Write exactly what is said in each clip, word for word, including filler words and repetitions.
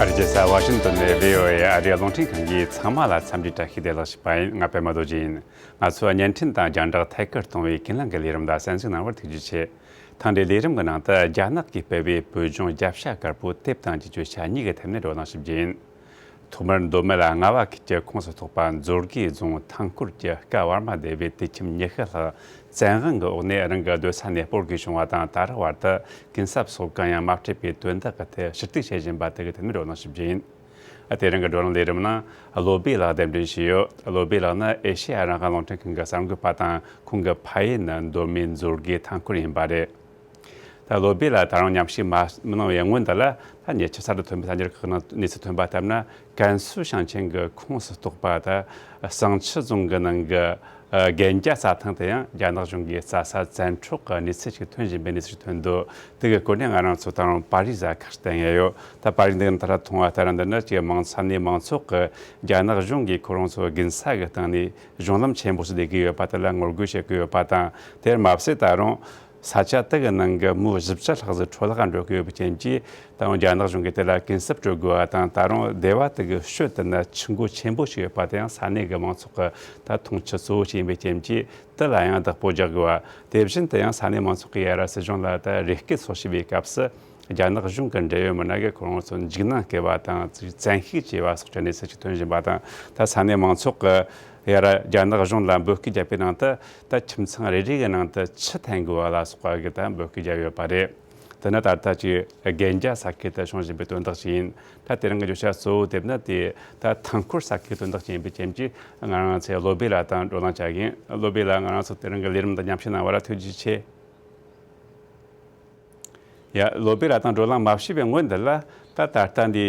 ཨ་རིའི་རྒྱལ་ས་ཝ་ཤིང་ཏོན་ནས་བྷི་ཨོ་ཨེ་ཨ་རིའི་རླུང་འཕྲིན་ཁང་གིས་ཚང་མ་ལ་འཚམས་འདྲི་བཀྲ་ཤིས་བདེ་ལེགས་ཞུས་པ་ཡིན། ང་པད་མ་རྡོ་རྗེ་ཡིན། ང་ཚོས་བརྙན་འཕྲིན་དང་རྒྱང་བསྒྲགས་ཐད་ཀར་གཏོང་བའི་རྐྱེན་ལམ་གྱི་ལས་རིམ་དང་གསན་གཟིགས་གནང་བར་ཐུགས་རྗེ་ཆེ། ཐེངས་འདིའི་ལས་རིམ་གྱི་ནང་དུ་རྒྱ་ནག་གིས་སྤེལ་བའི་བོད་ལྗོངས་རྒྱབ་ཤ་དཀར་པོའི་དེབ་དང་འབྲེལ་བའི་ཆ་གཉིས་ཀྱི་ཐད་ནས་བགྲོ་གླེང་ཞུ་རྒྱུ་ཡིན། ཐོག་མར་མདོ་སྨད་ལ་རྔ་བ་ཁུལ་གྱི་ཁོངས་སུ་གཏོགས་པ་མཛོད་དགེ་རྫོང་ཐང་སྐོར་གྱི་སྐ་ཝར་མ་སྡེ་བའི་དུད་ཁྱིམ་ཉི་ཤུ་ལྷག་བཙན་དབང་གི་འོག་ནས་རང་གི་སྡོད་ས་ནས་སྤོར་དགོས་བྱུང་བ་དང་། ད་རག་བར་དུ་གུན་གསབ་སོགས་གང་ཡང་མ་སྤྲད་པའི་དོན་དག་གི་ཐད་ཞུ་གཏུག་བྱེད་བཞིན་པ་དེ་གི་ཐད་ནས་བགྲོ་གླེང་ཞུ་རྒྱུ་ཡིན། དེ་རིང་གི་བགྲོ་གླེང་ལས་རིམ་ནང་བློ་བྷེ་ལགས་གདན་འདྲེན་ཞུས་ཡོད། བློ་བྷེ་ལགས་ནི་ཨེ་ཤེ་ཡ་རང་དབང་རླུང་འཕྲིན་ཁང་གི་གསར་འགོད་པ་དང་། ཁོང་གི་ཕ་ཡུལ་ནི་མདོ་སྨད་མཛོད་དགེ་ཐང་སྐོར་ཡིན་པ་རེད། ད་བློ་བྷེ་ལ་ད་རུང་མཉམ་ཞུགས་མ་མི་གནང་བའི་སྔོན་དུ་ལ། ད་ཉེ་ཆར་གསར་དུ་ཐོན་པའི་གསར་འགྱུར་ཁག་ནང་གནས་ཚུལ་ཐོན་པ་ལྟར་ན། ཀན་སུའུ་ཞིང་ཆེན་གྱི་ཁོངས་སུ་གཏོགས་པ་ད་ཟངས་ཆུ་རྫོང་གི་ནང་གི་ཨ་རྒན་རྒྱ་རྩྭ་ཐང་དུ་ཡང་རྒྱ་ནག་གཞུང་གིས་རྩྭ་ས་བཙན་འཕྲོག་གི་གནས་ཚུལ་ཞིག་ཐོན་བཞིན་པའི་གནས་ཚུལ་ཞིག་ཐོན་འདུག་དེ་གི་སྐོར་ནས་ང་རང་ཚོ་ད་རུང་པར་རིས་ཟ་ཁ་བསྟན་ཡ་ཡོད། ད་པར་རིས་འདི་ནང་ད་ལྟ་མཐོང་བ་ལྟར་འདི་ནི་ཅིག་མང་ས་གནས་མང་ཚོགས་ཀྱིས་རྒྱ་ནག་གཞུང་གིས་ཁོ་རང་ཚོ་དགུན་ས་གི་སྟེང་ནས་གཞུང་ལམ་ཆེན་པོ་ཞིག་བསྡད་ཀྱི་ཡོད་པ་དེ་ལ་ངོ་རྒོལ་བྱེད་ཀྱི་ཡོད་པ་དང་། དེར་མ་ཟད་ད་རུང་ས་ཆ་དེ་གི་ནང་གི་མི་བཞི་བཅུ་ལྷག་ཟིག་འཕྲོ་བརླག་འགྲོ་གི་ཡོད་པའི་རྐྱེན་གྱིས། ད་རུང་རྒྱ་ནག་གཞུང་གིས་དེ་ལ་གུན་གསབ་སྤྲོད་དགོས་པ་དང་། ད་རུང་སྡེ་བ་དེ་གི་ཤོད་དེ་ན་ཆུ་མགོ་ཆེན་པོ་ཞིག་ཡོད་པ་དེ་ཡང་ས་གནས་ཀྱི་མང་ཚོགས་ཀྱི་ད་འཐུང་ཆུ་གཙོ་བོ་ཞིག་ཡིན་པའི་རྐྱེན་གྱིས། དེ་ལ་ཡང་བདག་པོ་རྒྱག་དགོས་པ། དེ་བཞིན་དུ་ཡང་ས་གནས་མང་ཚོགས་ཀྱིས་ཡ་ར་སྲིད་གཞུང་ལ་ད་རེ་སྐུལ་སོགས་ཞུས་པའི་སྐབས་སུ། རྒྱ་ནག་གཞུང་གི་འབྲེལ་ཡོད་མི་སྣ་གིས་ཁོ་རང་ཚོ་འཇིགས་སྣང་སྐྱེ་བ་དང་། བཙན་ཤུགས་བྱས་པ་སོགས་ཀྱི་གནས་ཚུལ་ཞིག་ཐོན་བཞིན་པ་དང་། ད་ས་གནས་མང་ཚོགས་ཀྱིས་ཡ་ར་རྒྱ་ནག་གཞུང་ལ་འབོད་སྐུལ་བརྒྱབ་པའི་ནང་དུ། ད་ཁྱིམ་ཚང་རེ་རེ་གི་ནང་དུ་ཆུ་འཐེན་དགོས་པ་ལ་སོགས་པ་གི་ད་འབོད་སྐུལ་བརྒྱབ་ཡོད་པ་རེད། དེ་ནི་ད་ལྟ་ཅིག་རྒན་རྒྱ་ས་ཁུལ་དུ་བྱུང་བཞིན་པའི་དོན་དག་ཅིག་ཡིན། ད་དེ་རིང་གི་བརྗོད་བྱ་གཙོ་བོ་དེ་ནི་དེ་ད་ཐང་སྐོར་ས་ཁུལ་དོན་དག་ཅིག་ཡིན་པའི་རྐྱེན་གྱིས། ང་རང་ཚོའི་བློ་བྷེ་ལགས་དང་བགྲོ་གླེང་བྱ་གི་ཡིན། བློ་བྷེ་ལགས། ང་རང་ཚོ་དེ་རིང་གི་ལས་རིམ་དང་མཉམ་ཞུགས་གནང་བ་ལ་ཐུགས་རྗེ་ཆེ། ཡ། བློ་བྷེ་ལགས་དང་བགྲོ་གླེང་མ་བྱས་པའི་སྔོན་འདི་ལ། ད་ད་ལྟ་འདི་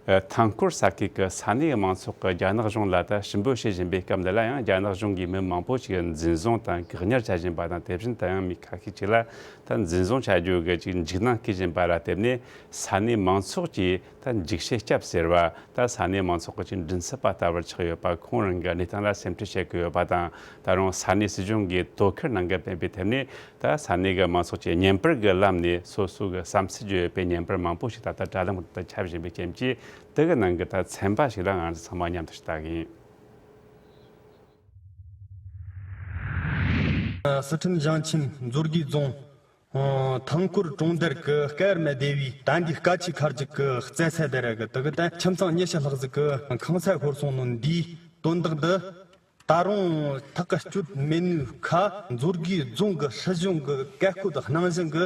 ཨ་ཐང་སྐོར་ས་ཁུལ་གྱི་ས་གནས་མང་ཚོགས་ཀྱིས་རྒྱ་ནག་གཞུང་ལ་ད་ཞུ་འབོད་བྱེད་བཞིན་པའི་སྐབས་འདི་ལ་ཡང་། རྒྱ་ནག་གཞུང་གིས་མི་མང་པོ་ཞིག་འཛིན་བཟུང་དང་བཀག་ཉར་བྱ་བཞིན་པ་དང་། དེ་བཞིན་དུ་ཡང་མི་ཁ་ཤས་ཅིག་ལ་ད་འཛིན་བཟུང་བྱ་རྒྱུ་གི་ཅིག་འཇིགས་སྣང་སྐྱེ་བཞིན་པ་ལ་བརྟེན་ནས། ས་གནས་མང་ཚོགས་ཀྱིས་ད་འཇིགས་བྱེད་སྐྱབས་ཟེར་བ། ད་ས་གནས་མང་ཚོགས་ཀྱི་ཅིག་མགྲིན་ཚབ་པ་ལྟ་བུར་ཆགས་ཡོད་པ། ཁོང་རང་གི་གནས་སྟངས་ལ་སེམས་ཁྲལ་བྱེད་ཀྱི་ཡོད་པ་དང་། ད་རུང་ས་གནས་སྲིད་གཞུང་གིས་དོ་ཁུར་གནང་གི་མེད་པའི་ཐད་ནས། ད་ས་གནས་ཀྱི་མང་ཚོགས་ཀྱིས་བརྙན་པར་གྱི་ལམ་ནས་སོ་སོ་གི་བསམ་ཚུལ་བརྗོད་ཡོད་པའི་བརྙན་པར་མང་པོ་ཞིག་ད་ལྟ་དྲ་ལམ་དུ་ཁྱབ་བཞིན་པའི་རྐྱེན་གྱིས། དེ་གི་ནང་གི་ད་ཚན་པ་ཞིག་ལ་ང་ཚོ་ཚང་མ་མཉམ་དུ་ལྟ་གི་ཡིན། སི་ཁྲོན་ཞིང་ཆེན་མཛོད་དགེ་རྫོང་ཐང་སྐོར་གྲོང་རྡལ་གྱི་སྐ་ཝར་མ་སྡེ་བའི་ད་འདི་སྐ་ཆུའི་ཁ་རྒྱུད་ཀྱི་རྩྭ་ས་དེ་ར་གི་དེ་གི་ད་ཁྱིམ་ཚང་ཉི་ཤུ་ལྷག་ཟིག་གི་ཁང་ས་ཤོར་སོང་ནོ་འདིའི་དོན་དག་འདི། ད་རུང་ཐག་གཅོད་མེད་ནོའི་ཁ། མཛོད་དགེ་རྫོང་གི་སྲིད་གཞུང་གི་བཀའ་བཀོད་གནང་བཞིན་གི་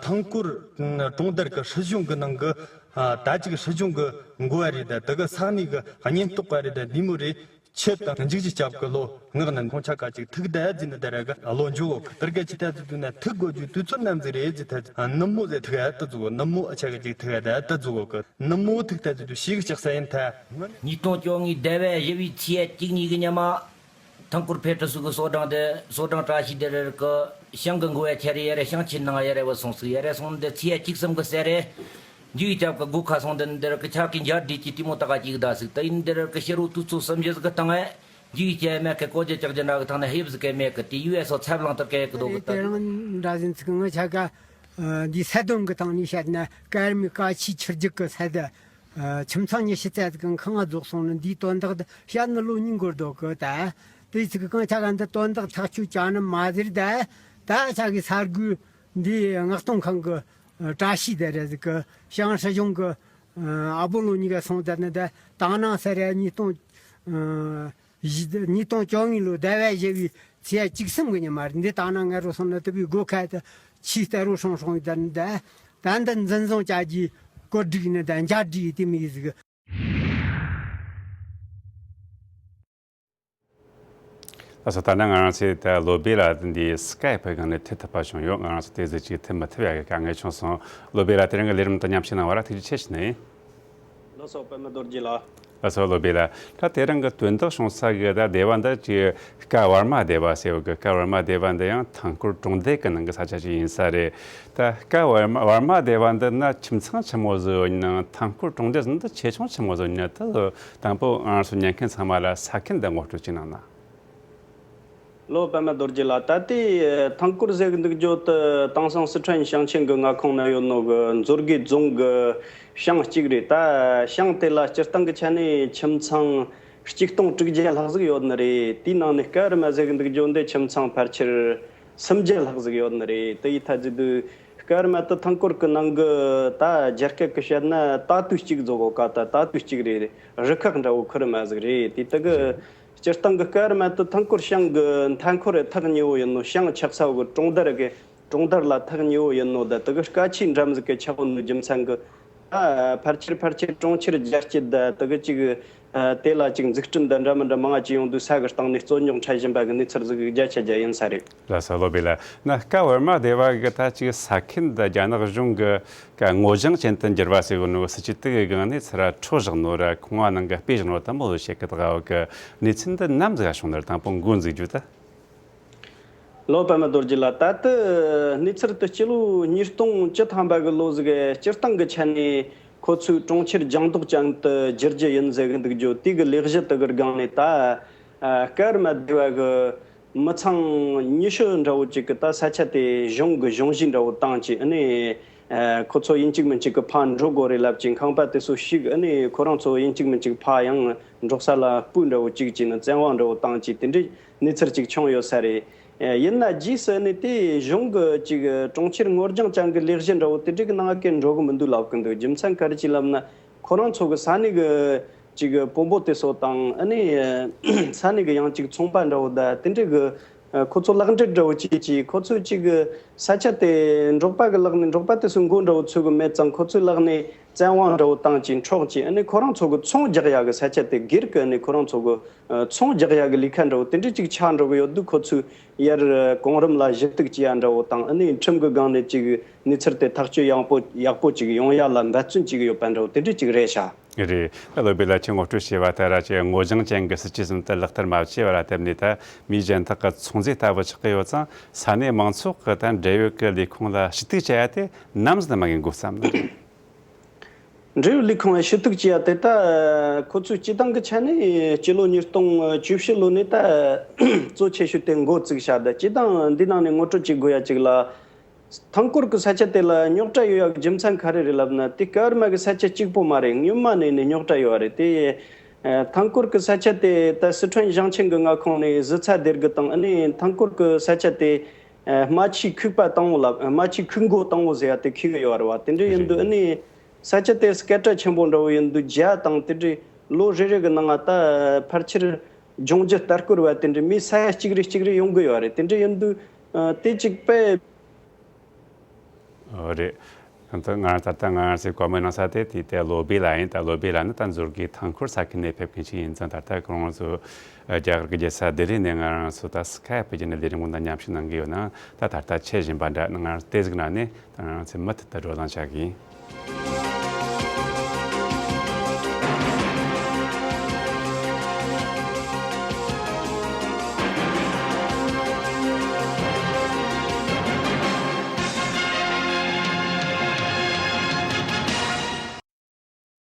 ཐང་སྐོར་གྲོང་རྡལ་གི་སྲིད་གཞུང་གི་ནང་གི་ད་ཅིག་སྲིད་གཞུང་གི་འགོ་བ་རེད། ད་དེ་གི་ས་གནས་གི་ཉེན་རྟོག་པ་རེད། ད་འདི་མོ་རེད། ཆེད་དུ་འཇིགས་ཞི་སྐྱབས་ཀྱི་ལོ་ངག་ནི་ཁོང་ཆ་ཀ་ཅིག་ཐུག་ད་ཟིན་ནི་ད་ར་གི་ལོ་འཇུག་གོ་གི། དེར་ག་ཅི་ཐ་ཚུ་དུ་ན་ཐུག་གོ་རྒྱུ་དུས་ཚོད་ནམ་ཟིག་རེད་ཟི་ཐ་ནུབ་མོ་ཟེ་ཐུག་ཨ་ཏི་ཟུ་གོ། ནུབ་མོ་ཨ་ཆ་ག་ཅིག་ཐུག་ཨ་ད་ཏི་ཟུ་གོ་གི། ནུབ་མོ་ཐུག་ཐ་ཚུ་དུ་ཤིག་ཅག་ས་ཡིན་ཐ། ཉིས་སྟོང་བཅོ་ལྔའི་ཟླ་བ་བཞི་བའི་ཚེས་བཅུ་གཉིས་གི་ཉི་མ། ཐང་སྐོར་ཕེ་ཏི་སུ་གི་སོ་བྲང་དེ་སོ་བྲང་བཀྲ་ཤིས་དེ་རེད་གི། ཞང་གི་འགོ་བ་ཁྱེར་ཡ་རེ་ཞང་ཆེན་ནང་ཡ་རེ་བ་སོང་སི་ཡ་རེ་སོང་འདི་ཚེས་བཅུ་གསུམ་གི་ཟེ་རེ། འཇུ་ཡི་སྐྱབས་ཀྱི་སྒོ་ཁ་སོང་འདི་འདིར་གི་ཆ་གི་འཇར་འདི་ཀྱི་ཏི་མོ་ཏ་ག་ཅིག་ད་སིག་ད་ཡིན་འདིར་གི་ཤི་རུ་དུས་ཚོད་སུམ་བཞི་ཟིག་གི་སྟེང་ཨེ། འཇུ་ཡི་སྐྱ་མེད་གི་ཀོ་ཇ་ཅག་ཇི་འདྲ་གི་ཐང་ནས་ཧེབ་ཟིག་གི་མེད་གི་དེ་ཡུ་ཨེ་སོ་ཚབ་ལང་ཏར་གི་གི་དོ་གི་ད། དེ་རང་འདྲ་ཟིན་ཚིག་ང་ཆ་ག་འདི་ས་དོན་གི་ཐང་ནས་བཤད་ན་ཀར་མི་ཀ་ཆི་ཆིར་རྒྱུག་གི་ས་ད། ཁྱིམ་ཚང་ཉི་ཤུ་རྩ་ཟིག་གི་ཁང་ང་རྫོགས་སོང་ནི་འདིའི་དོན་དག་ད་བཤད་ན་ལོ་གཉིས་འགོར་དོ་གི་ད། དེ་ཚིག་གང་ཆ་ག་འདི་དོན་དག་ཐག་ཆོད་ཅང་ནི་མ་ཟེར་ད། ད་ཆ་གི་ས་དགོས། འདི་མངགས་གཏོང་ཁང་གི་བཀྲ་ཤིས་དེ་རེད་ཟིག་གི། ཞང་སྲིད་གཞུང་གི་ཨ་བོ་ལོ་གཉིས་ཀ་སོང་དེ་ནི་དེ་དང་ནང་ས་ར་ཉིས་སྟོང་ཉིས་སྟོང་བཅོ་ལྔའི་ལོ་ཟླ་བ་བཞི་བའི་ཚེས་བཅུ་གསུམ་གི་ཉི་མ་རེད། འདི་དང་ནང་ང་རོ་སོང་ན་དུ་བའི་སྒོ་ཁ་དེ་ཆི་ལྟ་རུ་སོང་སོང་ཡི་དེ་ནི་དེ་ད་འདི་འཛིན་བཟུང་བྱ་རྒྱུའི་བཀོད་སྒྲིག་ནི་དེ་འཇར་སྒྲིག་ཡི་དེ་མི་ཡི་ཟིག། ལགས་སོ། ད་ནི་ང་རང་ཚོས་ད་བློ་བྷེ་ལགས་འདི་སི་ཀའི་ཕི་སྒང་ནས་ཐུག་ཐུབ་པ་བྱུང་ཡོད། ང་རང་ཚོ་དེ་ཟིག་ཅིག་ཐུག་མི་ཐུབ་ཡ་གི་དཀའ་ངལ་བྱུང་སོང་། བློ་བྷེ་ལགས་དེ་རིང་གི་ལས་རིམ་དང་མཉམ་ཞུགས་གནང་བ་ལ་ཐུགས་རྗེ་ཆེ་ཞུ་ནི་ཡིན། ལགས་སོ་པད་མ་རྡོ་རྗེ་ལགས། ལགས་སོ་བློ་བྷེ་ལགས། ད་དེ་རིང་གི་དོན་དག་བྱུང་ས་གི་ད་སྡེ་བ་འདི་ཅིག་སྐ་ཝར་མ་སྡེ་བ་ཟེར་བ་གི། སྐ་ཝར་མ་སྡེ་བ་འདི་ཡང་ཐང་སྐོར་གྲོང་རྡལ་གི་ནང་གི་ས་ཆ་ཅིག་ཡིན་ས་རེད། ད་སྐ་ཝར་མ་ཝར་མ་སྡེ་བ་འདི་ན་ཁྱིམ་ཚང་ཆི་མོ་ཟིག་ཡིན་ནང་། ཐང་སྐོར་གྲོང་རྡལ་འདི་ཆེ་ཆུང་ཆི་མོ་ཟིག་ཡིན་ན། ད་དང་པོ་ང་རང་ཚོ་ཉན་མཁན་ཚང་མ་ལ་ས་ཁུལ་འདི་ངོ་སྤྲོད་ཅིག་གནང་ན། ལོ་པད་མ་རྡོ་རྗེ་ལགས། ད་ལྟའི་ཐང་སྐོར་ཟེར་གི་འདུག་རྒྱུ་དེ་དེང་སང་སི་ཁྲོན་ཞིང་ཆེན་གྱི་མངའ་ཁོངས་ན་ཡོད་ནོ་གི་མཛོད་དགེ་རྫོང་གི་ཞང་གཅིག་རེད། ད་ཞང་དེ་ལ་སྤྱིར་བཏང་གི་ཆ་ནས་ཁྱིམ་ཚང་གཅིག་སྟོང་དྲུག་བརྒྱ་ལྷག་ཟིག་ཡོད་ནི་རེད། དེའི་ནང་ནས་སྐབས་རེ་མ་ཟེར་གི་འདུག་རྒྱུ་འདི་ཁྱིམ་ཚང་ཕལ་ཆེར་སུམ་བརྒྱ་ལྷག་ཟིག་ཡོད་ནི་རེད། དེ་ཡི་ཐ་ཚིག་དུ་སྐར་མ་དུ་ཐང་སྐོར་གི་ནང་གི་ད་རྒྱ་སྐད་གི་བཤད་ན་ད་དུས་གཅིག་རྫོགས་གོ་ཀ་ད་ད་དུས་གཅིག་རེད། རུ་ཁག་འདྲ་བོ་ཁུར་མ་ཟིག་རེད། དེ་དག་གི་སྤྱིར་བཏང་གི་སྐར་མ་དུ་ཐང་སྐོར་ཞང་གི་མཐའ་འཁོར་ཐག་ཉེ་བོ་ཡིན་ནོ། ཞང་ཆགས་ས་བོ་གི་གྲོང་རྡལ་གི་གྲོང་རྡལ་ལ་ཐག་ཉེ་བོ་ཡིན་ནོ། ད་དེ་གི་སྐད་ཆའི་འགྲམ་ཟིག་གི་ཆགས་བོ་ནོ་རྒྱུ་མཚན་གི་ད་ཕལ་ཆེར་ཕལ་ཆེར་གྲོང་ཁྱེར་བརྒྱད་ཅུ་ད་དེ་གི་གཅིག་ཨ། དེ་ལ་ཅིག་འཛུགས་སྐྲུན་དང་འདྲ་མི་འདྲ་མང་ང་ཅིག་ཡོང་དུས་ས་གི་སྟེང་ནས་རྩོད་རྙོག་འཕྲད་བཞིན་པ་གི་གནས་ཚུལ་ཟིག་བརྒྱ་ཆ་བརྒྱ་ཡིན་ས་རེད། ལགས་སོ། བློ་བྷེ་ལགས། ན་སྐབས་བར་མ་སྡེ་བ་གི་ད་ཅིག་ས་ཁུལ་འདི་རྒྱ་ནག་གཞུང་གི་ཀ་ངོ་རྒྱང་ཅན་དུ་འགྱུར་བ་ཟེར་གོ་ནོ་སྲིད་ཇུས་དེ་གི་སྒང་ནས་ཚུར་འཕྲོ་བཞག་ནོ་ར་ཁང་བ་ནང་གི་སྤོས་བཞག་ནོ་དང་པོ་བཤད་གི་ད་ག་བ་གི་གནས་ཚུལ་འདི་ནམ་ཟིག་བྱུང་ནོ་ར་དང་པོ་འགོ་འཛུགས་རྒྱུ་ད། ལོ་པད་མ་རྡོ་རྗེ་ལགས། ད་ལྟ་གནས་ཚུལ་དེ་སྤྱི་ལོ་ཉིས་སྟོང་བཅུ་ཐམ་པ་གི་ལོ་ཟིག་སྤྱིར་བཏང་གི་ཆ་ནས་ཁོ་ཚོས་གྲོང་ཁྱེར་ལྗང་མདོག་ཅན་དུ་བསྒྱུར་རྒྱུ་ཡིན་ཟེར་གི་འདུག་རྒྱུ་དེ་གི་ལས་གཞི་དེ་གི་སྒང་ནས་ད་ཨ། སྐར་མ་སྡེ་བ་གི་མི་ཚང་ཉི་ཤུ་འདྲ་བོ་ཅིག་གི་ད་ས་ཆ་དེ་གཞུང་གི་གཞུང་བཞེས་འདྲ་བོ་བཏང་ཅིག་ཨ་ནི་ཨ། ཁོ་ཚོ་ཡིན་གཅིག་མིན་གཅིག་གི་ཕར་འགྲོ་དགོས་རེད་ལབ་ཅིག་ཁང་པ་དེ་ཚོ་བཤིག་ཨ་ནི་ཁོ་རང་ཚོ་ཡིན་གཅིག་མིན་གཅིག་ཕར་ཡང་འབྲོག་ས་ལ་སྤོས་འདྲ་བོ་ཅིག་ཅིག་ནི་བཙན་དབང་འདྲ་བོ་བཏང་ཅིག་དེ་འདྲའི་གནས་ཚུལ་ཅིག་བྱུང་ཡོད་ས་རེད། ཡིན་ན་རྗེས་སུ་ནི་དེ་གཞུང་གི་ཅིག་གྲོང་ཁྱེར་སྔོ་ལྗང་ཅན་གྱི་ལས་གཞི་འདྲ་བོ་དེ་འདྲའི་གི་ནང་གི་འགྲོ་གི་མི་འདུག་ལབ་གི་འདུག་རྒྱུ་མཚན་ག་རེ་ཅིག་ལབ་ན་ཁོ་རང་ཚོ་གི་ས་གནས་གི་ཅིག་གི་དཔོན་པོ་དེ་ཚོ་དང་ཨ་ནི་ས་གནས་གི་ཡང་ཅིག་ཚོང་པ་འདྲ་བོ་ད་དེ་འདྲའི་གི་ཁོ་ཚོ་ལག་འབྲེལ་འདྲ་བོ་ཅིག་ཅིག་ཁོ་ཚོ་ཅིག་གི་ས་ཆ་དེ་འབྲོག་པ་གི་ལག་ནས་འབྲོག་པ་དེ་ཚོའི་མགོ་འདྲ་བོ་ཚོས་གི་མེད་ཙང་ཁོ་ཚོའི་ལག་ནས་བཙན་དབང་འདྲ་བོ་བཏང་ཅིག་འཕྲོག་ཅིག་ཨ་ནི་ཁོ་རང་ཚོ་གི་ཚོང་རྒྱག་ཡག་གི་ས་ཆ་དེ་སྒེར་གི་ཨ་ནི་ཁོ་རང་ཚོ་གི་ཚོང་རྒྱག་ཡག་གི་ལས་ཀ་འདྲ་བོ་དེ་འདྲ་ཅིག་ཆགས་འགྲོ་གི་ཡོད་དུས་ཁོ་ཚོས་ཡར་གོང་རིམ་ལ་ཞུ་གཏུག་བྱེད་ཡ་འདྲ་བོ་དང་ཨ་ནི་ཁྲིམས་གི་སྒང་ནས་ཅིག་གནས་ཚུལ་དེ་ཐག་གཅོད་ཡག་པོ་ཡག་པོ་ཅིག་ཡོང་ཡ་ལ་འབད་བརྩོན་བྱེད་གི་ཡོད་པ་འདྲ་བོ་དེ་འདྲ་ཅིག་རེད་ཤག་རེད། ད་བློ་བྷེ་ལགས་ཀྱིས་ངོ་སྤྲོད་བྱས་པ་ལྟར་ར་ཅིག་སྔོ་ལྗང་ཅན་གྱི་སྲིད་ཇུས་ཟིན་ཏེ་ལག་བསྟར་མ་བྱས་པ་ལ་བརྟེན་ནས་ད་མིའི་གཞན་དག་གི་ཚོང་རྫས་ལྟ་བུ་ཆགས་ཀྱི་ཡོད་ཙང་ས་གནས་མང་ཚོགས་ཀྱི་ད་འབྲེལ་ཡོད་ཀྱི་ལས་ཁུངས་ལ་ཞུ་གཏུག་བྱ་ཡ་དེ་ནམ་ཟིན་མ་ངེས་འགོ་བརྩམས་ནི་རེད། འབྲེལ་ཡོད་ལས་ཁུངས་ལ་ཞུ་གཏུག་བྱས་ཡ་དེ་ད་ཁོ་ཚོའི་སྤྱི་བཏང་གི་ཆ་ནས་སྤྱི་ལོ་ཉིས་སྟོང་བཅུ་བཞི་ལོ་ནས་ད་གཙོ་ཆེ་ཤོས་དེ་འགོ་བཙུགས་ཤག་ད་སྤྱི་བཏང་འདི་ནང་ནས་ངོ་སྤྲོད་བྱེད་དགོས་ཡ་ཅིག་ལ། ཐང་སྐོར་གྱི་ས་ཆ་དེ་ལ་རྙོག་དྲ་ཡོད་ཡག་གི་རྒྱུ་མཚན་ག་རེ་རེད་ལབ་ན་དེ་སྐར་མ་གི་ས་ཆ་གཅིག་པོ་མ་རེད། སྔོན་མ་ནས་ནས་རྙོག་དྲ་ཡོད་རེད་དེ། ཨ། ཐང་སྐོར་གྱི་ས་ཆ་དེ་ད་སི་ཁྲོན་ཞིང་ཆེན་གྱི་མངའ་ཁོངས་ནས་གཟི་ཚ་སྡེ་དགུ་དང་ཨ་ནི་ཐང་སྐོར་གྱི་ས་ཆ་དེ་ཨ། རྨ་ཆུའི་ཁུག་པ་དང་པོ་ལ་རྨ་ཆུའི་ཁུག་མགོ་དང་པོ་ཟེར་ཡ་དེ་ཁེལ་གི་ཡོད་རེད་བ། དེ་འདྲ་ཡིན་དུས་ཨ་ནི་ས་ཆ་དེ་སྐད་གྲགས་ཆེན་པོ་འདྲ་བོ་ཡིན་དུས་རྒྱ་དང་དེ་འདྲའི་ལོ་རེ་རེ་གི་ནང་ང་ད་ཕལ་ཆེར་ལྗོངས་རྒྱུ་ལྟ་སྐོར་བ་དེ་འདྲའི་མི་ས་ཡ་གཅིག་རེ་གཅིག་རེ་ཡོང་གི་ཡོད་རེད། དེ་འདྲ་ཡིན་དུས་ཨ། དེ་གཅིག་པས། ཨོ་རེད། ད་ང་ད་ལྟ་ང་རང་ཚོའི་བཀའ་མོལ་གནང་ས་དེ་དེ་དེ་བློ་བྷེ་ལགས་ཡིན། ད་བློ་བྷེ་ལགས་ནི་ད་མཛོད་དགེ་ཐང་སྐོར་ས་ཁུལ་ནས་ཕེབས་མཁན་ཞིག་ཡིན་ཙང་ད་ལྟ་ཁོང་ཚོ་རྒྱ་གར་གྱི་རྒྱལ་ས་ལྡི་ལི་ནས་ང་རང་ཚོ་ད་སི་ཁའེ་པི་བརྒྱུད་ནས་ལས་རིམ་ཁོང་དང་མཉམ་ཞུགས་གནང་གི་ཡོད་ན་ད་ད་ལྟ་ཆད་བཞིན་པ་འདྲ། ང་རང་དེ་ཟིག་ན་ནས་ད་ང་རང་ཚོའི་མུ་མཐུད་དུ་བགྲོ་གླེང་བྱ་གི་ཡིན།